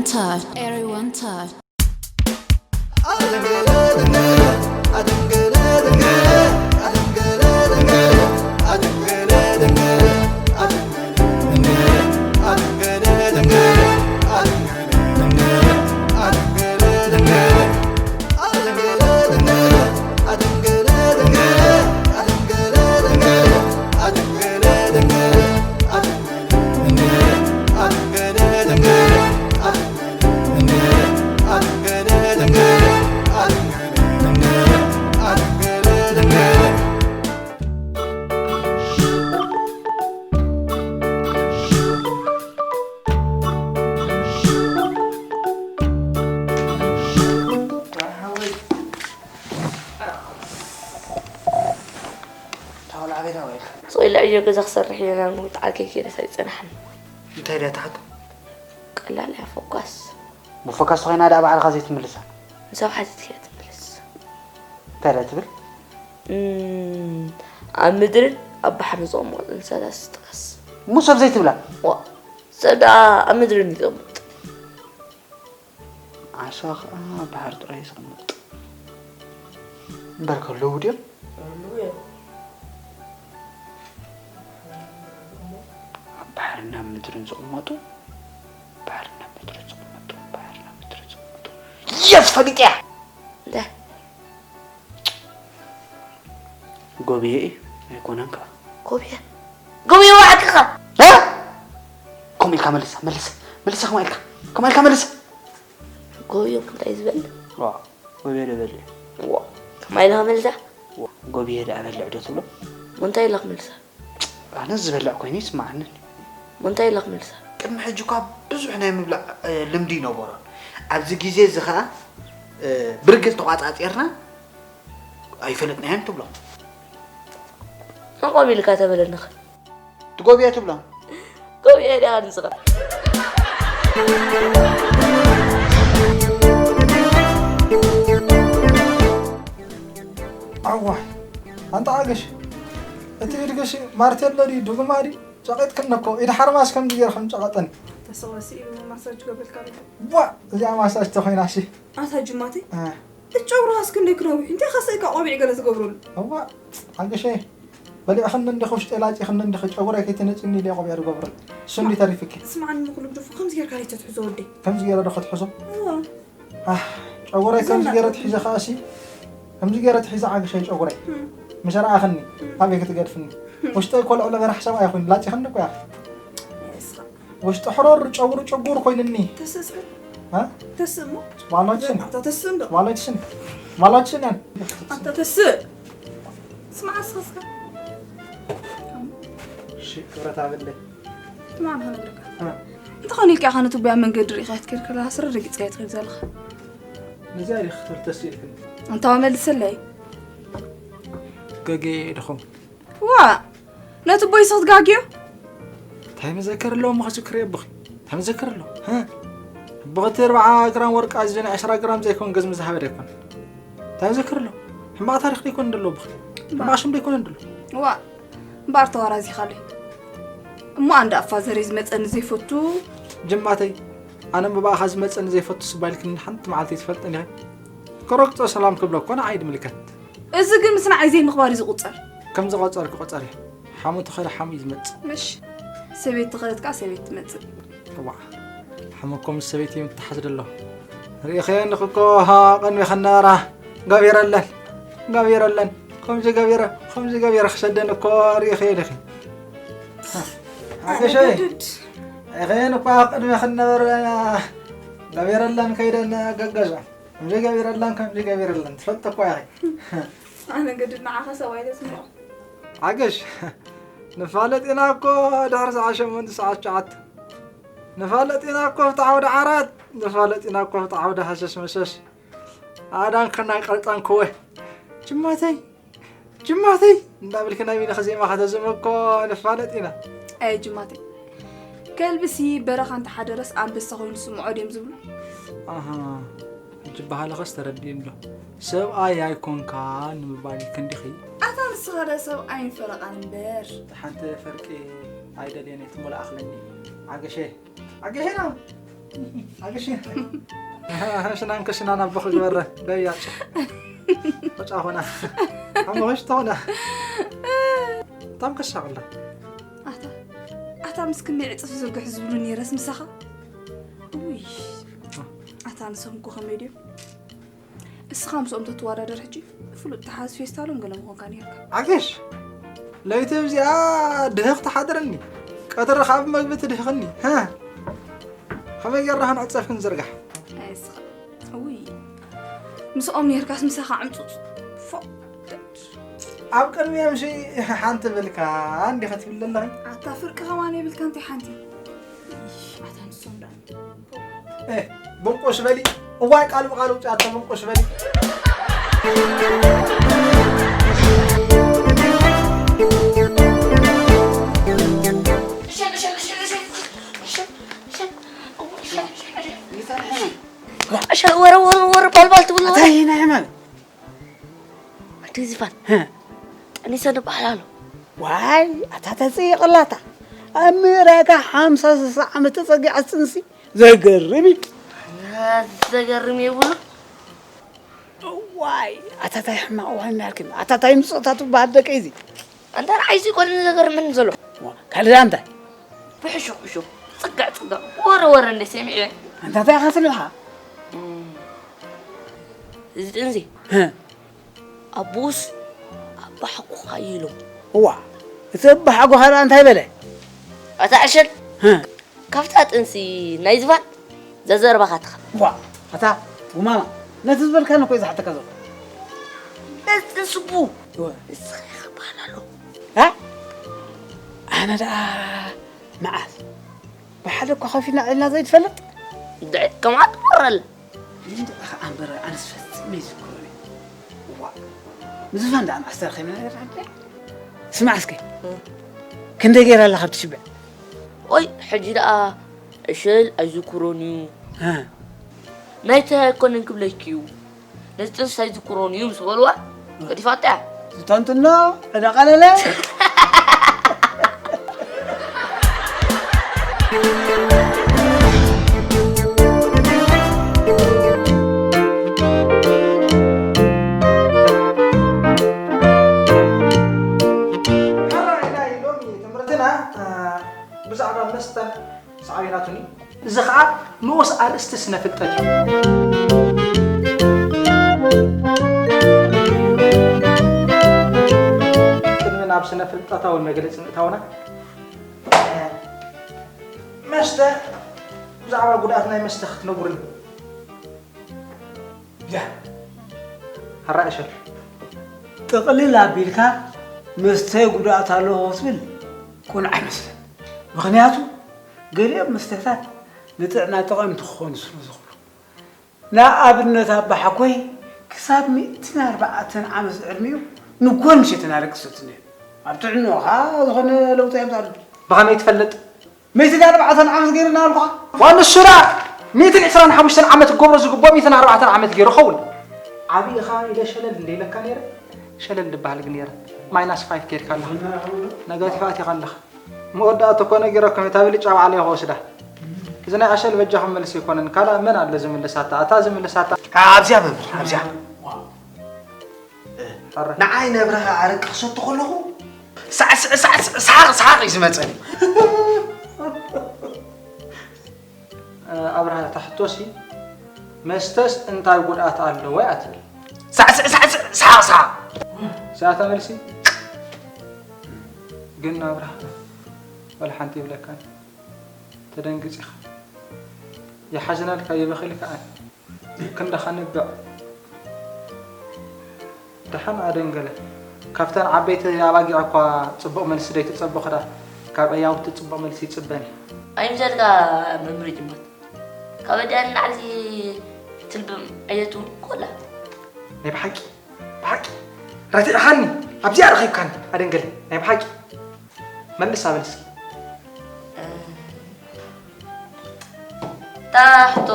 Touch. Everyone touch. ስቕ ኢለ ዕዮ ገዛ ክሰርሕ ኢለ ናብ ንጉት ዓርከይ ከይደስ ኣይጸናሕን። እንታይ ድያ ትሓቶ? ቀላል እያ ፎካስ። ብፎካስ ተኾይና ደኣ ባዕልኻ ዘይትምልሳ? ንሰብ ሓቲትካ እያ ትምልስ። እንታይ ድያ ትብል? እም፣ ኣብ ምድርን ኣብ ባሕርን ዝቕመጡ እንስሳታት ጥቀስ። እሞ ሰብ ዘይትብላ? ዋ፣ ሰብ ደኣ ኣብ ምድርን እዩ ዝቕመጥ። ዓሳ ኸዓ ኣብ ባሕሪ ጥራይ እዩ ዝቕመጥ። እምበር ከለዉ ድዮም? ኣብ ባሕርን ኣብ ምድርን ዝቕመጡ፣ ባሕርን ኣብ ምድርን ዝቕመጡ፣ ባሕርን ኣብ ምድርን ዝቕመጡ። የስ ፈሊጠያ! እንታይ? ጎብየ እዩ ኣይኮነን ከኣ። ጎብየ? ጎብየ ዋዕቅኻ! እ? ከምኡ ኢልካ መልሳ፣ መልሳ፣ መልሳ ከምኡ ኢልካ፣ ከምኡ ኢልካ መልሳ። ጎብየ እንታይ ዝበል? ዋ፣ ጎብየ ዶ በልዕ? ዋ፣ ከማይ ኢልካ መልሳ? ዋ፣ ጎብየ ደኣ በልዕ ዶ ትብሎ? እንታይ ኢልካ መልሳ? ኣነ ዝበልዕ ኮይኑ ይስምዓኒ። እንታይ ኢልካ መልሳ? ቅድሚ ሕጂ እኳ ብዙሕ ናይ ምብላዕ እ፣ ልምዲ ይነበሮን። ኣብዚ ግዜ እዚ ኸኣ እ፣ ብርግጽ ተቋጻጺርና ኣይፈለጥናዮን ትብሎ። መቆም ኢልካ ተበለንኸ? ትጎብየ ትብሎ። ጎብየ ዲኻ ንስኻ? ኣዋይ ኣንታ ዓገሽ እቲ ኢድግሽ ማርቴሎ ድዩ ድጉማ ድዩ ጨቒጥክኒ እኮ ኢድ ሓርማስ ከምዚ ጌርክን ጨቐጠኒ ተሰወሲ ኢሉ ማሳጅ ገብርልካ ኣሎ ዋ እዚኣ ማሳጅ ተኾይናሲ ኣታ ጅማተይ እጨጉርኻስ ክንደይ ክነዊሕ እንታይ ካሰእካ ቆቢዕ ገለ ትገብረሉ እዋ ዓገሸ በሊዕኽኒ እንዲኺ ውሽጠይ ላፂኽኒ እንዲኺ ጨጉረይ ከይትነፅኒ ኢለ ቆቢዕ ዝገብረሉ እሱ እንዲ ተሪፍኪ ስምዓኒ ንኹሉ ግደፎ ከምዚ ጌርካ ደይ ተትሕዞ ወደይ ከምዚ ገይረ ዶ ክትሕዞ ኣህ ጨጉረይ ከምዚ ገይረ ትሒዘ ከኣሲ ከምዚ ገይረ ትሒዘ ዓገሸይ ጨጉረይ ምስ ረኣኽኒ ኣበይ ክትገድፍኒ ውሽጠይ እኮ ልዕሊ በራሕ ሰብኣይ ኮይኑ ላፂኽኒ እኮ ኢኺ ውሽጢ ሕሮር ጨጉሩ ጭጉር ኮይኑኒ ተስእ ስብል እ? ተስእ እሞ ዋሎችን ኣታ ተስእ እንዶ ዋሎችን ዋሎችን ያን ኣታ ተስእ ስማዕ እስኸስከ እሺ ክብረት ኣብለይ ትማን ኸነግረካ እንተኾነ ኢልካ ኸነ ትቦያ መንገዲ ርኢኻ ክትከድ ከለኻ ስረ ረጊፀያ ትኸድ ዘለኻ ነዚኣ ዲኺ ክትብል ተስእ ኢልክኒ እንታዋ መልሰለይ ገጌ ድኹም ዋ ነቲ ቦይስ ክትጋግዮ እንታይ መዘከር ኣለዎ እሞ ክስክር የብኺ እንታይ መዘከር ኣለዎ እ? ብኽልተ ኣርብዓ ግራም ወርቂ ኣዚዙ ናይ ዕስራ ግራም ዘይኮን ገዝሚ ዝሃበ ዶ ኣይኮነ እንታይ መዘከር ኣለዎ ሕማቕ ታሪኽ ዶ ኣይኮነ እንደሎ ብኺ ሕማቕ ሽም ዶ ኣይኮነ እንደሎ ዋ እምበኣር ተዋራዚኻሉ እሞ ኣንዳ ኣፋዘረይ ዝመፀኒ ዘይፈቱ ጅማተይ ኣነ ምባእኻ ዝመፀኒ ዘይፈቱ ስባልክኒ ሓንቲ መዓልቲ ትፈልጥን ኢኺ ክረግፆ ሰላም ክብሎ እኮ ንዓይ ድምልከት እዚ ግን ምስ ንዓይ ዘይምኽባር እዩ ዝቑፀር ከም ዝቐፀርኪ ቁፀሪ ሓሙ ተኸለ ሓሙ እዩ ዝመፅእ ምሽ ሰበይቲ ተኸለት ከዓ ሰበይቲ ትመፅእ እዋ ሓሙ እኮ ምስ ሰበይቲ እዩ ምትሓዝ ደሎ ርኢኸየን እኮ ቅድሚ ከነበራ ገቢረለን ገቢረለን ከምዚ ገቢረ ከምዚ ገቢረ ክሰደን እኮ ርኢኸየን ኢኺ ሓገሸይ ርኢኸየን እኳ ቅድሚ ከነበረ ገቢረለን ከይደን ገገዛ ከምዚ ገቢረለን ከምዚ ገቢረለን ትፈልጥ እኳ ኢኺ ኣነ ገድድ ንዓኻ ሰብኣይ ተስምዖ ሓገሽ ንፋለጥ ኢና እኮ ድሕሪ ሰዓት ሸሞንተ ሰዓት ሸዓተ ንፋለጥ ኢና እኮ ፍትሓዊ ዳዓራት ንፋለጥ ኢና እኮ ፍትሓዊ ዳሃሸሽ መሸሽ ኣዳንክና ቀልጣንክወ ጅማተይ ጅማተይ እንዳበልክ ናይ ሚልኺ ዜማ ከተዝም እኮ ንፋለጥ ኢና ኣየ ጅማተይ ከልብሲ በረኻ እንተሓደረስ ኣንበሳ ኮይኑ ዝስምዖ ድዮም ዝብሉ ኣሃ ሕጂ ባህልኸስ ተረዲእኒ ኣሎ ሰብኣይ ኣይኮንካን ንምባል እዩ ክንዲኺ ኣታ ንስኻ ደ ሰብኣይን ፈረቓን እምበር ሓንቲ ፈርቂ ኣይደልየን እየ ትመልኣኽለኒ ዓገሸ ዓገሸና ኣግሽ ሽናን ክሽናን ኣቦ ክግበረ በያጭ ወጫ ኾና ኣሞሽ ተኾና ታም ከሻቕላ ኣታ ኣታ ምስ ክንደይ ዕፅፊ ዘግሕ ዝብሉ ነይረስ ምሳኻ ውይ ኣታ ንሶም እኮ ከመይ ድዮም እስኻ ምስኦም ተትወዳደር ሕጂ ፍሉጥ ተሓዝ ፌስታሎም ገለ ምኾንካ ነርካ ኣግሽ ለይቲ እዚኣ ድህኽ ትሓድረኒ ቀትሪ ካብ መግቢ ትድህኽኒ ከመይ ጌርና ክንዕጸፍ ክንዝርጋሕ? ኣይ እስኻ ውይ ምስኦም ኔርካስ ምሳኻ ዕምጹጽ ፎእ ኣብ ቅድሚኦም ሺ ሓንቲ ብልካ እንዲ ክትብል ዘለኺ ኣታ ፍርቂ ከማን የብልካ እንታይ ሓንቲ ኣታ ንሶም ደኣ ብንቁሽ በሊ እዋይ ቃል ብቃል ውጫ ኣታ ብንቁሽ በሊ ወረ ወረ ወረ ባልባል ትብሎ እንታይ ናይ ሕማም ኣቲ ዝፋን ጠኒሰ ንባህላሉ ዋይ ኣታ ተፀይቕላታ ኣብ ምእራይካ ሓምሳ ስሳ ዓመት ተፀጊዓ ፅንሲ ዘገርም እዩ ዘገርም የብሉ ዋይ ኣታታይ ሕማቕ ዋና ያልክን ኣታታይ ምፅቕታቱ በሃል ደቂ እዚ ኣንታ ንዓይ እዚ ኮነ ዘገርመኒ ዘሎ ካልእ ደኣ እንታይ ብሕሹኽሹኽ ፅግዕ ፅግዕ ወረ ወረ እንደ ሰሚዐ ኣንታ እንታይ ኢኻ ትብል ኢኻ እዚ ጥንዚ ኣቦስ ኣባሓኩኻ ኢሎም እዋ እቲ ኣባሓጎኻ ደኣ እንታይ በለ ኣታ ዕሸል ካብታ ጥንሲ ናይ ዝፋን ዘዘርባኻትኻ ዋ ኣታ ጉማማ ነቲ ዝበልካኒ እኮ እዩ ዝሓተካ ዘሎ ነዚ ጥንስቡ ንስኻ ኢኻ በሃል ኣሎ ኣነ ደኣ መዓዝ ብሓደ እኳ ከፊልና ዕልና ዘይትፈልጥ ድዕት ከማት ወረል እንድዒ ኸዓ እምበር ኣነስ ፈጺመ ይዝክሮ እየ። እዋእ፣ ንዝፋን ደኣ መዓስ ተረኺብና ነርና? ስማዕ እስከ፣ ክንደይ ገይራ ኣላ ካብ ትሽብዕ? ኦይ፣ ሕጂ ደኣ ዕሸል ኣይዝክሮን እዩ። እ። ናይታ ኣይኮነን ክብለኪ እዩ። ነዚ ጥንሲ ኣይዝክሮን እዩ ምስ በልዋ፣ ገዲፋቶ እያ። ዝተንትኖ ዕዳቐለለ። ብዛዕባ መስተን ሳዕቤናቱን እዩ። እዚ ኸኣ ንኡስ ኣርእስቲ ስነ-ፍልጠት እዩ። ቅድሚ ናብ ስነ-ፍልጠታዊ መግለጺ ምእታውና፣ መስተ ብዛዕባ ጉድኣት ናይ መስተ ክትነግሩኒ። ያ ኣራእሸር ጥቕልል ኣቢልካ መስተ ጉድኣት ኣለዎ ክትብል ቁኑዕ ኣይመስልን። ምኽንያቱ ገሊኦም መስተታት ንጥዕና ጠቐምቲ ክኾኑ ስለ ዝኽእሉ። ንኣብነት ኣባሓጎይ ክሳብ ሚእትን ኣርባዕተን ዓመት ዕድሚኡ ንጎንሽ የተናለቅሰት ነይሩ። ኣብ ጥዕንኡ ኸዓ ዝኾነ ለውጢ ኣየምፅኣሉን። ብኸመይ ትፈልጥ? ሚእትን ኣርባዕተን ዓመት ገይሩ እናበልኩኻ። ዋንሱ ደኣ ሚእትን ዕስራን ሓሙሽተን ዓመት ክገብሮ ዝግብኦ ሚእትን ኣርባዕተን ዓመት ገይሩ ኸውን። ዓብይ ኢኻ ኢለ ሸለል እንደ ኢለካ ነይረ። ሸለል ድበሃል ግን ነይረ። ማይናስ ፋይፍ ኬድካ ኣለኻ። ነጋቲፍ ኣቲኻ ኣለኻ። መወዳእታ እኮ ነጊረኩም እየ፣ እታ ብልጫ ባዕለይ ክወስዳ። እዚ ናይ ኣሸል በጃኹም መልሲ ኣይኮነን። ካልእ መን ኣሎ ዝምልሳታ? እታ ዝምልሳታ ኣብዚኣ መምህር፣ ኣብዚኣ። ንዓይ ነብረኻ ኣረቂ ክሰቲ ከለኹ ሳዕስዕ ሳዕስዕ ሰሓቕ ሰሓቕ እዩ ዝመፀኒ። ኣብርሃ እታ ሕቶሲ መስተስ እንታይ ጉድኣት ኣለዎ እያ ትብል። ሳዕስዕ ሳዕስዕ ሰሓቕ ሰሓቕ። እዚኣታ መልሲ ግን ኣብርሃ ወላ ሓንቲ ይብለካን። ተደንግጽ ኢኻ። ይሓዝናልካ ይበኽልካ ኣን ክንዳኻ ንብዕ ደሓን ኣደንገለ ካብተን ዓበይቲ ኣባጊዕ እኳ ጽቡቕ መልሲ ደይትጸብኽ ዳ ካብ ዕያውቲ ጽቡቕ መልሲ ይጽበን እዩ። ኣይምሰልካ መምህር ጅማት ካብ ኣዲኣ ንላዕሊ ትልብም ዕየቱ ኮላ ናይ ብሓቂ ብሓቂ ረቲዕኻኒ ኣብዚኣ ረኺብካኒ ኣደንገለ ናይ ብሓቂ መልስ ኣበል እስኪ እታ ሕቶ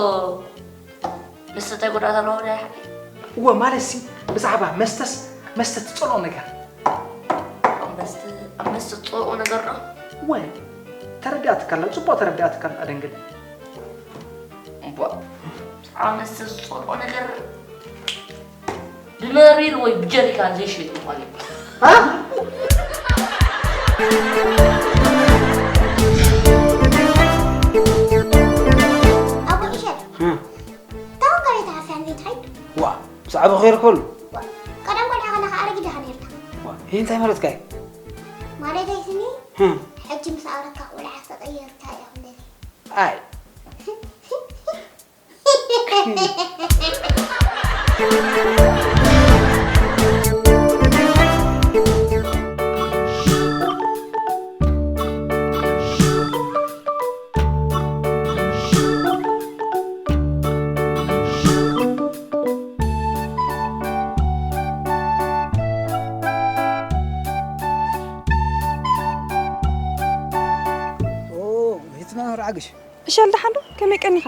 ንስታይ ጉድኣት ኣለዎ ዳይ ሓቂ እወ ማለት ሲ ብዛዕባ መስተስ መስተ ትጸልኦ ነገር መስተ ኣብ መስተ ትጸልኦ ነገር ዶ እወ ተረዲኣትካ ኣላ ጽቡቕ ተረዲኣትካ ኣላ ኣደንገለ ኣነስ ዝጸልኦ ነገር ብበሪል ወይ ብጀሪካን ዘይሸይጥ ምዃን እዩ። ኣቦ ዒሸት፣ ታውን ጋር የተሓፍያን እንታይ? ዋ፣ ብዛዕባ ኸይር ከሉ። ቀደም ቆልዓ ከለኻ ኣረጊዳ ኢኻ ነይርካ። ዋ፣ ይህ እንታይ ማለትካ እዩ? ማለተይ ስኒ፣ ሕጂ ምስ ኣረካ ቆልዓ ዝተቐየርካ እያ ክብለኒ። ኣይ። ኦ፣ ቤት መምህር ዓግሽ። እሸል ደሓን ዶ? ከመይ ቀኒኻ?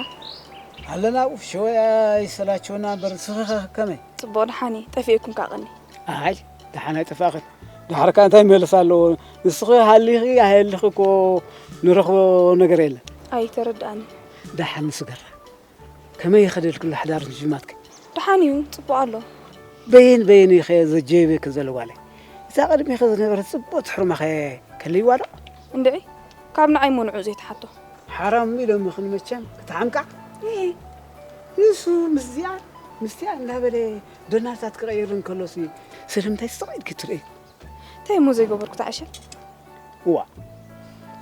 ኣለና፣ ኡፍ፣ ሸወያ ይሰላቸውና እምበር፣ ንስኺ ኸ ከመይ? ጽቡቕ ደሓን እየ፣ ጠፊኤኩም ከኣ ቀኒ። ኣይ፣ ደሓን ኣይጠፋእኽን። ድሓርካ እንታይ መልስ ኣለዎ? ንስኺ ሃሊኺ ኣይሃሊኺ እኮ ንረኽቦ ነገር የለን። ኣይተረድኣኒ። ደሓን ንስገራ። ከመይ ይኸደልክሉ ሓዳር ምስ ጅማትኪ? ደሓን እዩ፣ ጽቡቕ ኣሎ። በየን በየን እዩ ኸ ዘጀይበኪ ዘሎ ጓለይ? እዛ ቅድሚኺ ዝነበረት ጽቡቕቲ ሕሩማኸ ከልይዋ ዶ? እንድዒ፣ ካብ ንዓይ እሞ ንዑ ዘይትሓቶ። ሓራም ኢሎምኽን መቸም ክትሓምቃ? እሂ። ንሱ ምስዚኣ ምስቲኣ እናበለ ዶናታት ክቐይር እንከሎሲ ስለምንታይ ስቕ ኢልኪ ትርእይ? እንታይ እሞ ዘይገበርኩ ተዓሸል? እዋ፣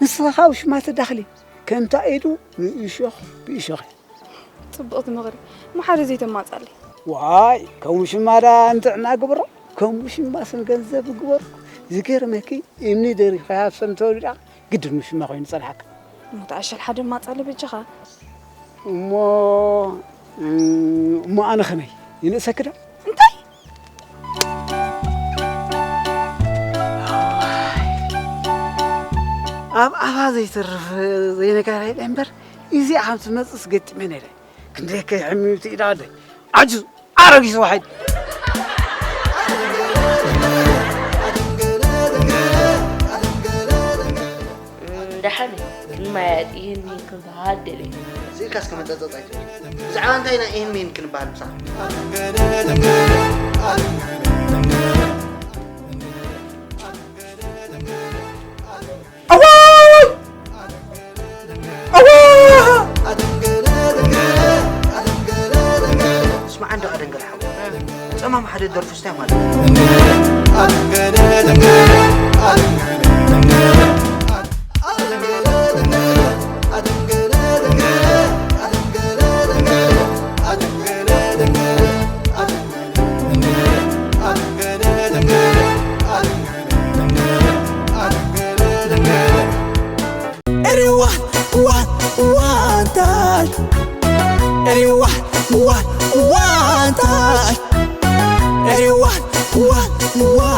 ንስኻ ካብ ሽማ ተዳኽሊ፣ ከምታ ኢዱ ንእሾኽ ብእሾኽ እያ። ጽቡቕቲ ምኽሪ፣ እሞ ሓደ ዘይተማጻለይ። ዋይ፣ ከም ውሽማ ዳ እንጥዕና ግብሮ፣ ከም ውሽማ ስም ገንዘብ ግበሮ። ዝገርመኪ፣ እምኒ ደሪኻ ሰም ተወሊዳ ግድን ውሽማ ኮይኑ ጸንሓካ። እሞ ተዓሸል ሓደ ማጻለ በጃኻ። እሞ፣ እሞ ኣነ ኸመይ? ይንእሰኪ ዶ? እንታይ? ኣብ ኣፋ ዘይተርፍ ዘይነጋራይ እምበር፣ እዚ ኣብ ትመጽእስ ገጢመ ነይረ። ክንደይ ከይሕምምቲ ኢዳ ወደይ። ዓጁዝ፣ ኣረጊት ዋሒድ። እም፣ ደሓን ክንመያየጥ ይህን ይህን ክንበሃል ደልየ። ስኢልካስ ከመንጠጠጥ ኣይትበል። ብዛዕባ እንታይ ኢና ይህን ይህን ክንበሃል ምሳኻ? ኣዋይ! ኣዋ! ስማዕ እንዶ ኣደንገል ሓው። ጸማም ሓደ ደርፉ ስታይ ማለት እዩ። Everyone, one, one time. Everyone, one, one time. Everyone, one, one.